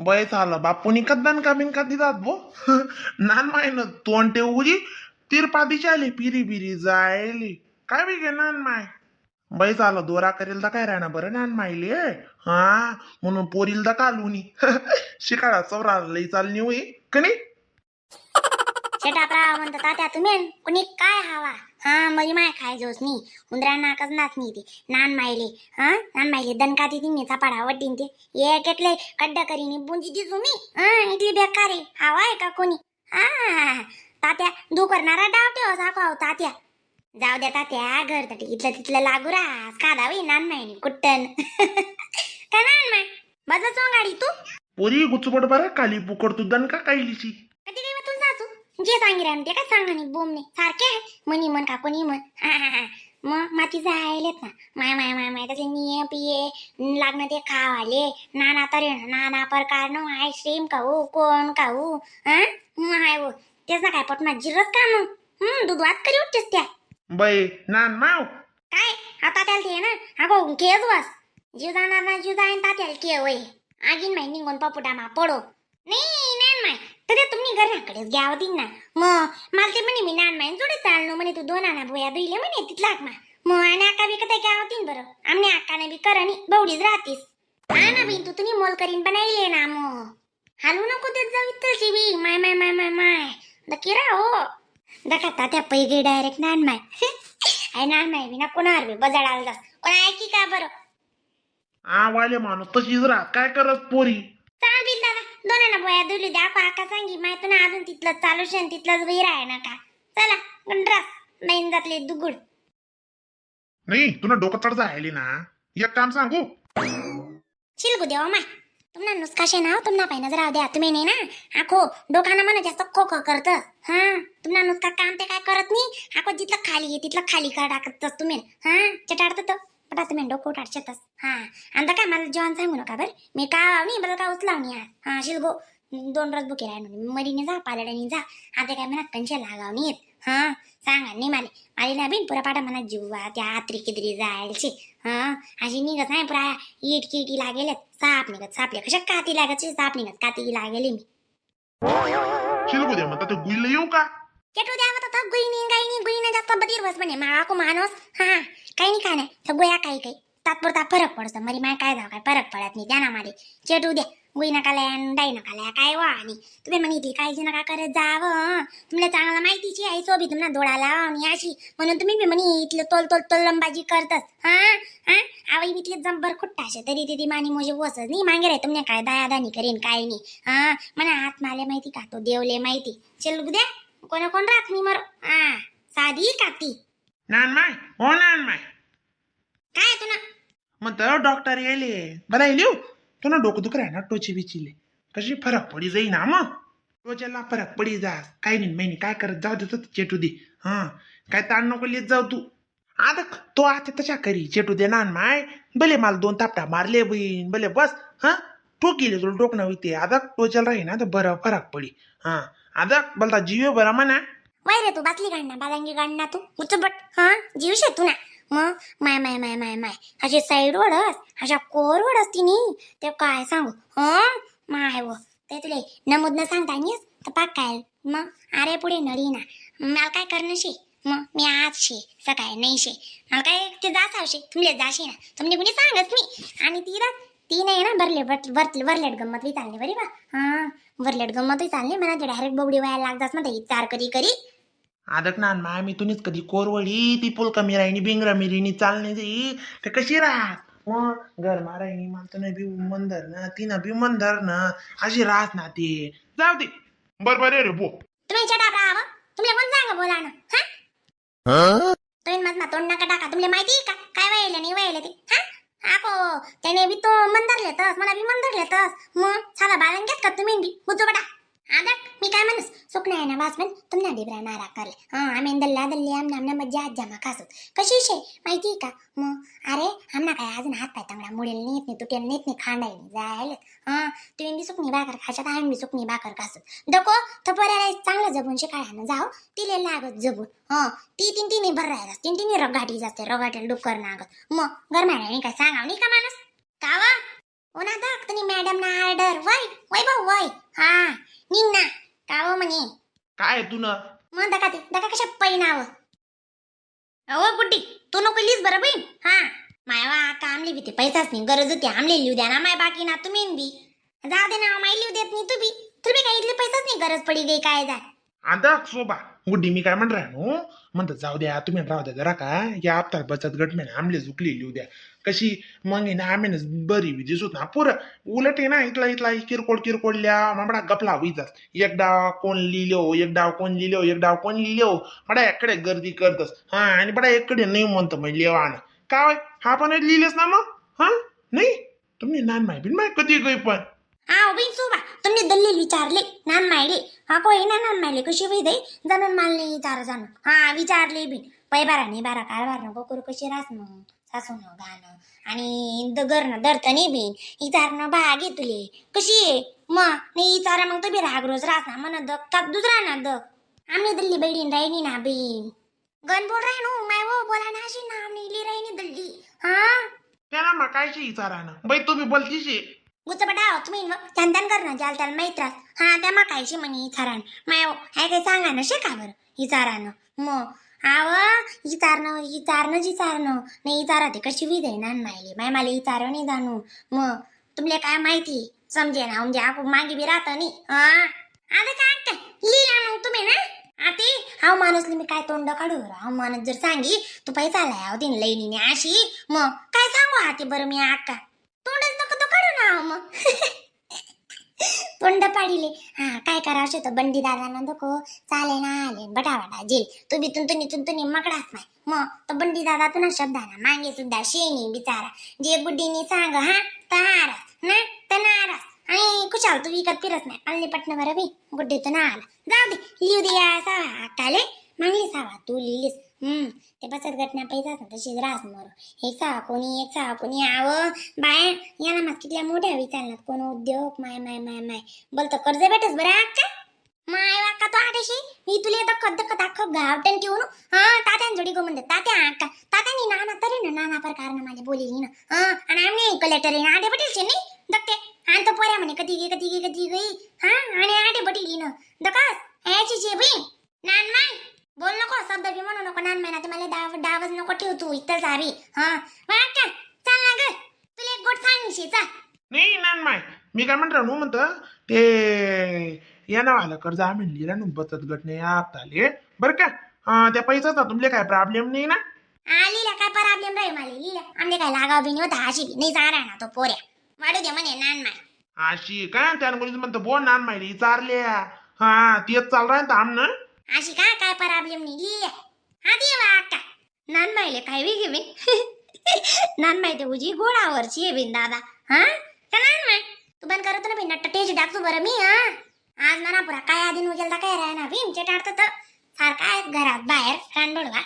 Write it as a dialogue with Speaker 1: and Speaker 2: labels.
Speaker 1: बय झालं बापूनी कद्दान का बिन का दिदात बो. नान माय न तोंड ते उजी तिरपादी आले पिरी बिरी जायली काय बी घे नान माय. बाई झालं दोरा करेल तर काय राहणार बरं नान मायले. हा म्हणून पोरील तर कालूनी शिकाळा चौरा लई चालणी होई का नाही.
Speaker 2: शेटापराव म्हणतात तात्या तुम्ही कुणी काय हवा. हा मरी माय खाय जोस नी उंदरा नाकच नाच नी ते नान मायले. हा नान मायले दणका ती तिने चापाडा वड्डीन ते एक एकले खड्डा करीनी बुंजी दिसू मी. हा इथली बेकार आहे हवा आहे का कोणी. हा तात्या दू करणारा डाव ठेव साखवा तात्या. जाऊ द्या तात्या घर तटी इथलं तिथलं लागू रास खादावी नान मायनी कुट्टन. का नान माय माझा सोंगाडी तू.
Speaker 1: पोरी गुचपट बरं काली पुकड तू दणका कायलीची.
Speaker 2: कधी काही तू सासू जे सांगी राहून ते काय सांगा नाही बोमने सारखे आहे मनी मन का कोणी मन. हा हा हा मग माती जायलेत ना माय माय माय माय तसे निये पिये लागणं ते खावाले नाना तरे नाना प्रकार नो आईस्क्रीम खाऊ कोण खाऊ. हा माय हो तेच ना काय पटना जिरस का मग दूध वाद करी उठतेस त्या.
Speaker 1: बाई नान माव.
Speaker 2: काय आता त्याला ते ना अगो केज वास जीव जाणार ना जीव जाईन तात्याला के वय आगीन माई निघून पपुटा मा पडो नाही नान माय. तर ते तुम्ही घराकडेच घ्यावं दिन ना मग मला ते म्हणे मी नान माईन जोडे चाललो म्हणे तू दोन आणा भोया दुईले म्हणे तिथला मा मग आणि आका बी कथा घ्यावं तीन बरं आमने आकाने बी करणी बवडीच राहतीस. हा ना बीन तू तुम्ही मोल करीन बनाईले ना मग हालू नको देत जाऊ इथलची बी माय माय माय माय माय दकिरा हो दखा तात्या पैगे डायरेक्ट नान माय. आहे नान माय बी ना कोणावर बी बजाड आला जास कोणा ऐकी का बरं.
Speaker 1: आ वाले माणूस तशीच राहत काय करत पोरी.
Speaker 2: चाल बिल दादा दोनांना बोया दुली द्या आका सांगी माहित ना अजून तिथलं चालू शेन तिथलंच बहिर आहे ना का. चला गंड्रास मेन जातले दुगुड.
Speaker 1: नाही तुला डोकं चढ जायली ना एक काम सांगू.
Speaker 2: चिलगू देवा माय तुम्हाला नुसका शे ना तुम्हाला पाय नजर राहू द्या तुम्ही नाही ना आखो डोकाना म्हणा जास्त खो खो करत. हा तुम्हाला नुसका काम ते काय करत नाही आखो जिथलं खाली आहे तिथलं खाली कर टाकत तुम्ही. हा चटाडत तर पटा तुम्ही डोकं उठाडशेतच. हा अंदा काय मला जेवण सांगू नका बरं मी का नाही बरं का उचलाव नाही आज. हा शिलगो दोन रोज बुके राहिलो मरीने जा पालडणी जा आता काय म्हणा कंशे लागाव नाही येत. हा सांगा नाही माले माले ना बिन पुरा पाटा म्हणा जीवा त्या आत्री किदरी जायलशी. हा अशी निघत नाही पुरा इटकी इटी लागेल साप निघत सापले कशा काती लागत साप निघत काती लागेली मी.
Speaker 1: शिलगू दे म्हणतात ते गुईला येऊ का.
Speaker 2: चटू द्यावं तर गुईनी गाईनी गुईनं जास्त बधीर बस म्हणे माळा माणूस. हा काही नाही काय नाही तर गोया काही काही तात्पुरता फरक पडतो मरी माय काय जाव काय फरक पडत नाही द्या ना माले चेटू द्या गुई नका लया डाई नका लया काय वा आणि तुम्ही म्हणे इथली काळजी नका करत जावं तुम्हाला चांगलं माहितीची आहे सोबी तुम्हाला डोळा लावा आणि अशी म्हणून तुम्ही बी म्हणे इथलं तोल तोल तोलंबाजी करतस. हा हा आवई इथले जंबर खुट्टा असे तरी ती मानी मोजे वसत नाही मागे रे तुमने काय दयादानी करीन काय नाही. हा म्हणा आत्माले माहिती का तो देवले माहिती चल द्या कोण कोण राहत नाही मरो. हा साधी काती.
Speaker 1: नान माय हो नान माय.
Speaker 2: काय तुला
Speaker 1: म्हणतं डॉक्टर येले बरं येईल तुला डोकं दुख ना टोची बिचिले कशी फरक पडी जाई ना मग टोच्याला फरक पडी जा काय नाही महिने काय करत जाऊ देतो चेटू दे. हा काय ताण नको लिहित जाऊ तू आता तो आता तशा करी चेटू दे नान माय भले मला दोन थापटा मारले बहीण भले बस. हा ठोकिले तुला डोकं होते आता टोचल राही ना तर बरं फरक पडी. हा आता बोलता जीव बरा म्हणा.
Speaker 2: वय रे तू बासली काढना बालांगी काढना तू उचबट. हा जीव शे तू ना मग माय माय माय माय माय अशी साईड वडस अशा कोर वडस तिनी ते काय सांगू. हा माय व ते तुले नमूद न सांगता नाहीस तर पाक काय मग अरे पुढे नडी ना मला काय करणं शे मग मी आज शे सकाळी नाही शे मला काय ते जासावशे तुमले जाशे ना तुमने कुणी सांगच मी आणि ती ना ती नाही ना भरले भरले वरलेट गंमत बी चालली बरी बा. हा वरलेट गंमतही चालली म्हणा ते डायरेक्ट बोबडी व्हायला लागतात ना ते चार करी करी.
Speaker 1: आदक नान माय मी तुनीच कधी कोरवडी ती पुल कमी राहिनी बिंगरा मिरीनी चालणे जाई ते कशी राहत मग गरमा राहिनी मला तर नाही बी मन धरणं ती ना बी मन धरणं अशी राहत ना ते जाऊ दे बरोबर आहे रे बो.
Speaker 2: तुम्ही चटा राहावं तुमले कोण सांग बोला ना. हा तुम्ही माझा तोंड नका टाका तुमले माहिती आहे का काय वाहिले नाही वाहिले ते. हा आको त्याने बी तो मन धरले तस मला बी मन धरले तस मग साधा बाळण घेत का तुम्ही बी बुजो बटा. आदक मी काय म्हणस सुकणं आहे ना वास म्हण तुमना बिबरा नारा करले. हा आम्ही दल्ला दल्ली आमना आमना मज्जा आज जमा खासत कशी शे माहिती आहे का मग अरे आमना काय अजून हात पाय तांगडा मुडेल नेत नाही तुटेल नेत नाही खांडाई नाही जायला. हा तुम्ही बी सुकणी भाकर खाशात आम्ही बी सुकणी भाकर खासत डको थपोऱ्याला चांगलं जपून शिकायला जाओ तिले लागत जपून. हा ती तीन तिन्ही भर राहिला तीन तिन्ही रगाटी जाते रगाटीला डुक्कर नागत मग गरमायला नाही काय सांगाव नाही का माणूस कावा. हो ना दक तुम्ही मॅडम ना ऑर्डर वय वय भाऊ वय. हा निघ ना का हो म्हणे.
Speaker 1: काय तू न?
Speaker 2: मग दका ते दका कशा पैनावं. अहो गुड्डी, तू नको लिहिस बरं बहीण. हा मायवा का आमली बी ते पैसाच नाही गरज होती, आमले लिहू द्या ना. माय बाकी ना तुम्ही बी जाऊ दे ना, माई लिहू देत नाही. तू बी तुला काय इथले पैसाच नाही गरज पडी गई काय जा.
Speaker 1: आता शोभा गुड्डी, मी काय म्हण राहिलो म्हणतं, जाऊ द्या तुम्ही, राहू द्या जरा का या हप्ता बचत गट में आमले झुकली लिहू द्या. कशी मग आहे ना, आम्ही बरी बी दिसत ना पुरं. उलट आहे ना, इथला इथला किरकोळ किरकोळ लिया मग गपला होई जास. एक डाव कोण लिहिलो, एक डाव कोण लिहिलो, एक डाव कोण लिहिलो, बडा एकडे गर्दी करतस. हा आणि बडा एकडे नाही म्हणतं मग लिहावानं काय होय? हा पण लिहिलेस ना मग. हा नाही तुम्ही नान माहिती माहिती कधी गई पण.
Speaker 2: हा बहीण सोबा, तुम्ही दल्लील विचारले नान मायले. हा कोई ना नान मायले कशी होई दे जाणून मालने विचार जाणून. हा विचारले बी पै बारा नाही बारा कारभार नको करू. कशी रास मग सासू न गाणं आणि दगर न दर्तनी बिन विचारणं भाग तुले कशी आहे मग नाही विचारा. मग तो बी राग रोज रास ना मन दग का दुसरा ना दग. आम्ही दिल्ली बैडीन राहिनी ना बीन गण बोल राही नो my वो बोला ना अशी ना आम्ही इली राहिनी दिल्ली. हा.
Speaker 1: त्यांना मग कायशी विचारा ना बाई, तुम्ही बोलतीशी.
Speaker 2: गुचबडा तुम्ही मग त्यान त्यान कर ना ज्याला त्याला माहीत राहत. हा त्या मा कायशी म्हणे इचारान माय हाय काय सांगा ना शे का बरं इचारानं मग आव इचारणं इचारणं जिचारणं नाही इचारा ते कशी विध आहे नान मायले माय मला इचार नाही जाणू. मग तुमले काय माहिती समजे ना, म्हणजे आपण मागे बी राहत नाही. हा आता काय काय लिहिला मग तुम्ही ना आते हाव माणूसले मी काय तोंड काढू? हाव माणूस जर सांगी तू पैसा आलाय दिन लईनी अशी मग काय सांगू आते बरं मी? आका तोंडच नको तो काढू ना अहो मग तोंड पाडिले. हा काय करावं तर बंडी दादांना नको चाले ना आले बटा बटा जेल तू बी तुंतुनी तुंतुनी मकडाच नाही. मग तो बंडी दादा तुला शब्दाना मागे सुद्धा शेणी बिचारा जे गुड्डीनी सांग. हा तहारास ना तनारास आणि कुशाल तू विकत फिरत नाही आणले पटन बरं बी गुड्डी तर ना आला. जाऊ दे लिहू दे या सावा अक्काले मागली सावा तू लिहिलीस. ते बचत गटना पैसा ना तशीच रास मरो. एक सावा कोणी एक सावा कोणी आव बाया याला मग कितल्या मोठ्या विचारणार कोण उद्योग माय माय माय माय बोलतो कर्ज भेटस बरं अक्का माय वाका तो आठशी मी तुला दखत दखत अख्खं गावटन ठेवून. हा तात्यान जोडी गो म्हणते तात्या अक्का तात्यानी नाना तरी ना नाना प्रकार ना माझे बोली ना. हा आणि आम्ही कलेक्टर आहे आडे पटेल शे नाही दखते आणि तो पोऱ्या म्हणे कधी गे कधी गे कधी गई. हा आणि आडे पटेल ना दकास ह्याची शे बी नान माय बोल नको शब्द बी म्हणू नको नान माय ना ते मला डाव डावच नको ठेव तू इथं जावी. हा वा अक्का चाल ना ग तुला एक गोट सांगशी चा.
Speaker 1: नाही नान माय, मी काय म्हणतो नो म्हणतं ते या ना आलं कर्ज आम्ही लिहिला ना बचत गट नाही आले बरं का. हा, त्या पैसाचा तुमले काय प्रॉब्लेम नाही ना?
Speaker 2: हा लिहिला काय प्रॉब्लेम राहील मला लिहिला आमले काय लागाव बी नाही होता अशी बी नाही जा ना तो पोऱ्या वाढू दे म्हणे नान माय.
Speaker 1: अशी काय त्यानं कोणीच म्हणतं बो नान मायली विचारले. हा तेच चाल राहील आम ना.
Speaker 2: अशी का काय प्रॉब्लेम नाही लिहिल्या. हा देवा अक्का नान मायले काय बी घेवीन नान माय ते उजी गोळावरची आहे बिन दादा. हा का नान माय तू बंद करत ना बिन नट्ट टेज टाकतो बरं मी. हा आज ना पुरा काय आधी गेलता काय राह ना भीम चटाडत तर सारखा आहे घरात बाहेर रानडोळवा.